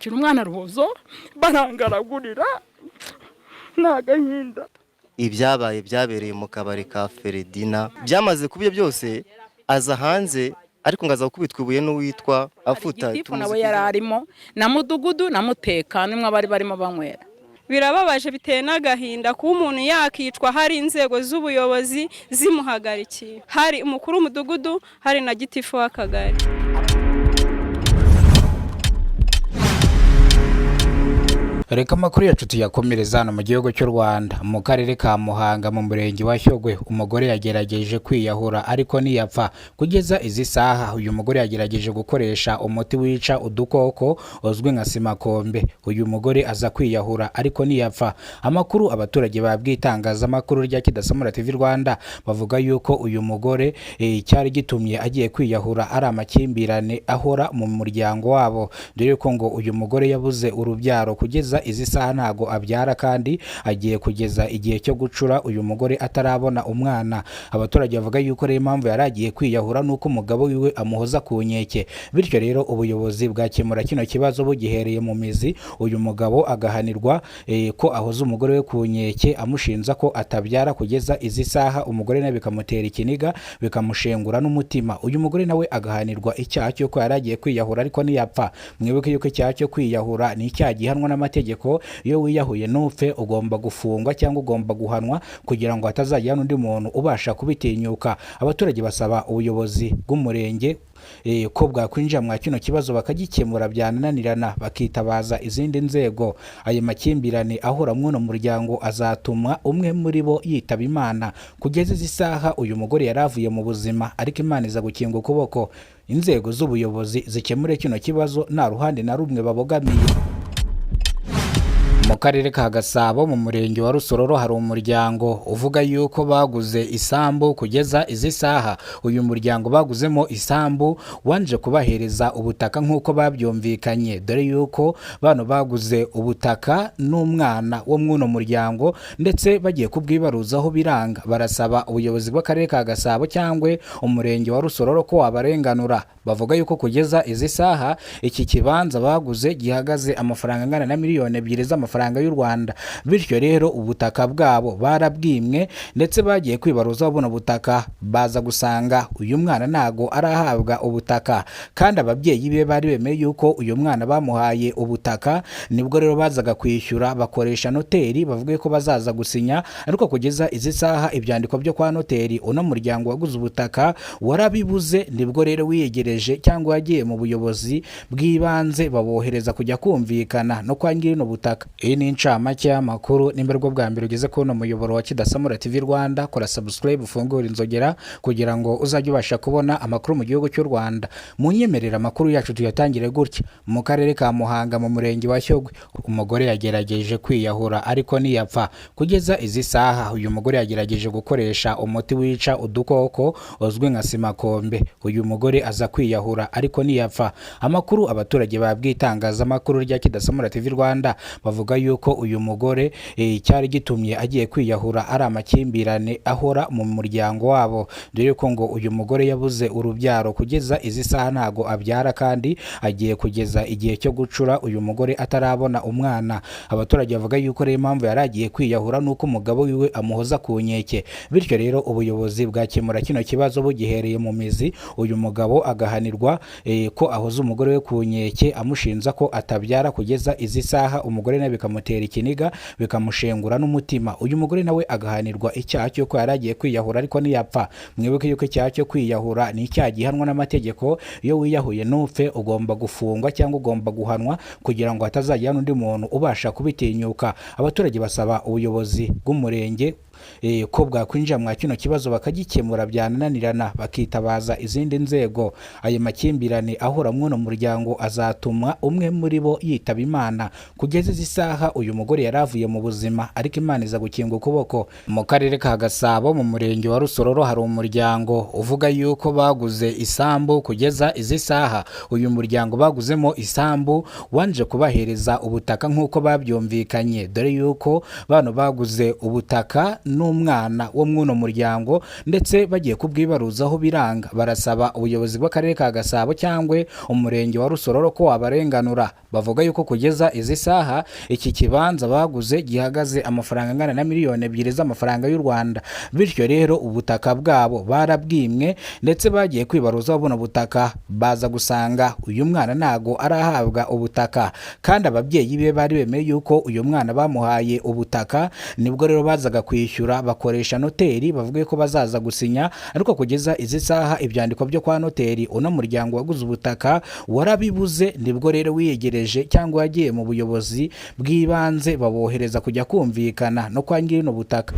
Banyicira umwana rubozo, barangaragurira, ni agahinda. Ibyabaye byabereye mu kabari ka Feredina. Byamaze kuba ibyo byose, aza hanze, ariko ngo aza gukubitwa ibuye n'uwitwa Afuta. Gitifu nawe yari arimo na mudugudu na mutekano, nimwe bari barimo banywera. Birababaje, biteye n'agahinda kuba umuntu yakicwa hari inzego z'ubuyobozi zimuhagarikiye, hari umukuru w'umudugudu, hari na gitifu w'akagari. Reka amakuru yacu tuyakomereza hano mu gihugu cy'u Rwanda, mu karere ka Muhanga, mu murenge wa Shyogwe. Umugore yagerageje kwiyahura ariko ntiyapfa. Kugeza izi saha uyu mugore yagerageje gukoresha umuti wica udukoko uzwi nka simakombe, uyu mugore aza kwiyahura ariko ntiyapfa. Amakuru abaturage babwiye itangazamakuru rya Kidasamura TV Rwanda, bavuga yuko uyu mugore cyari gitumye agiye kwiyahura ari amakimbirane ahora mu muryango wabo, dore ko ngo uyu mugore yabuze urubyaro, kugeza izi saha ntago abyara, kandi agiye kugeza igihe cyo gucura uyu mugore atarabona umwana. Abaturage bavuga yuko rero impamvu yari agiye kwiyahura nuko umugabo wiwe amuhoza ku nkeke. Bityo rero ubuyobozi bwakemura kino kibazo bugihereye mu mizi, uyu mugabo agahanirwa ko ahoza umugore we ku nkeke amushinja ko atabyara kugeza izi saha, umugore nawe bikamutera ikiniga, bikamushengura n'umutima. Uyu mugore nawe agahanirwa icyaha cy'uko yari agiye kwiyahura ariko ntiyapfa. Mwibuke yuko icyaha cyo kwiyahura ni icyaha gihanwa n'amategeko. Iyo wiyahuye ntupfe, ugomba gufungwa cyangwa ugomba guhanwa kugira ngo hatazagira n'undi muntu ubasha kubitinyuka. Abaturage basaba ubuyobozi bw'umurenge ko bwakwinjira mwa kino kibazo bakagikemura, byananirana bakitabaza izindi nzego. Ayo makimbirane ahora mw'uno muryango azatuma umwe muri bo yitaba Imana. Kugeza izi saha uyu mugore yari avuye mu buzima, ariko Imana iza gukinga ukuboko. Inzego z'ubuyobozi zikemure kino kibazo nta ruhande na rumwe babogamiye. Mu karere ka Gasabo, mu murenge wa Rusororo, hari umuryango uvuga yuko baguze isambu. Kugeza izi saha uyu muryango baguzemo isambu wanje kubahereza ubutaka nk'uko babyumvikanye, dore yuko bano baguze ubutaka n'umwana wo mw'uno muryango, ndetse bagiye kubwibaruzaho biranga. Barasaba ubuyobozi bw'akarere ka Gasabo cyangwa umurenge wa Rusororo ko wabarenganura. Bavuga yuko kugeza izi saha iki kibanza baguze gihagaze amafaranga angana na 2 miliyoni z'amafaranga y'u Rwanda. Bityo rero ubutaka bwabo barabwimwe, ndetse bagiye kwibaruzaho buno butaka baza gusanga uyu mwana ntago arahabwa ubutaka, kandi ababyeyi be bari bemeye yuko uyu mwana bamuhaye ubutaka. Nibwo rero bazaga kwishyura bakoresha noteri, bavuga ko bazaza gusinya, ariko kugeza izi saha ibyandiko byo kwa noteri uno muryango waguze ubutaka warabibuze. Nibwo rero wiyegereje cyangwa wagiye mu buyobozi bw'ibanze, babohereza kujya kumvikana no kwa nyiri butaka. Iyi ni incamake y'amakuru. Nimba aribwo bwa mbere ugeze kubona umuyoboro wa Kidasamura TV Rwanda, kora subscribe, ufungure inzogera kugira ngo uzajye ubasha kubona amakuru mu gihugu cy'u Rwanda. Munyemerera amakuru yacu tuyatangire gutya: mu karere ka Muhanga, mu murenge wa Shyogwe, umugore yagerageje kwiyahura ariko ntiyapfa. Kugeza izi saha uyu mugore yagerageje gukoresha umuti wica udukoko uzwi nka simakombe, uyu mugore aza kwiyahura ariko ntiyapfa. Amakuru abaturage babwiye itangazamakuru rya Kidasamura TV Rwanda, bavuga yuko uyu mugore cyari gitumye agiye kwiyahura ari amakimbirane ahora mu muryango wabo, dore ko ngo uyu mugore yabuze urubyaro, kugeza izi saha ntago abyara, kandi agiye kugeza igihe cyo gucura uyu mugore atarabona umwana. Abaturage bavuga yuko rero impamvu yari agiye kwiyahura nuko umugabo wiwe amuhoza ku nkeke. Bityo rero ubuyobozi bwakemura kino kibazo bugihereye mu mizi, uyu mugabo agahanirwa ko ahoza umugore we ku nkeke amushinja ko atabyara kugeza izi saha, umugore nawe bikamutera ikiniga, bikamushengura n'umutima. Uyu mugore nawe agahanirwa icyaha cy'uko yari agiye kwiyahura ariko ntiyapfa. Mwibuke yuko icyaha cyo kwiyahura ni icyaha gihanwa n'amategeko. Iyo wiyahuye ntupfe, ugomba gufungwa cyangwa ugomba guhanwa kugira ngo hatazagira n'undi muntu ubasha kubitinyuka. Abaturage basaba ubuyobozi bw'umurenge ko bwakwinjira mwa kino kibazo bakagikemura, byananirana bakitabaza izindi nzego. Ayo makimbirane ahora mw'uno muryango azatuma umwe muri bo yitaba Imana. Kugeza izi saha uyu mugore yari avuye mu buzima, ariko Imana iza gukinga ukuboko. Mu karere ka Gasabo, mu murenge wa Rusororo, hari umuryango uvuga yuko baguze isambu. Kugeza izi saha uyu muryango baguzemo isambu wanje kubahereza ubutaka nk'uko babyumvikanye, dore yuko bano baguze ubutaka n'umwana wo mw'uno muryango, ndetse bagiye kubwibaruzaho biranga. Barasaba ubuyobozi bw'akarere ka Gasabo cyangwa umurenge wa Rusororo ko wabarenganura. Bavuga yuko kugeza izi saha iki kibanza baguze gihagaze amafaranga angana na 2 miliyoni z'amafaranga y'u Rwanda. Bityo rero ubutaka bwabo barabwimwe, ndetse bagiye kwibaruzaho buno butaka baza gusanga uyu mwana ntago arahabwa ubutaka, kandi ababyeyi be bari bemeye yuko uyu mwana bamuhaye ubutaka. Nibwo rero bazaga kwishyura bakoresha noteri, bavuga ko bazaza gusinya, ariko kugeza izi saha ibyandiko byo kwa noteri uno muryango waguze ubutaka warabibuze. Nibwo rero wiyegereje cyangwa yagiye mu buyobozi bw'ibanze, babohereza kujya kumvikana no kwa nyiri butaka.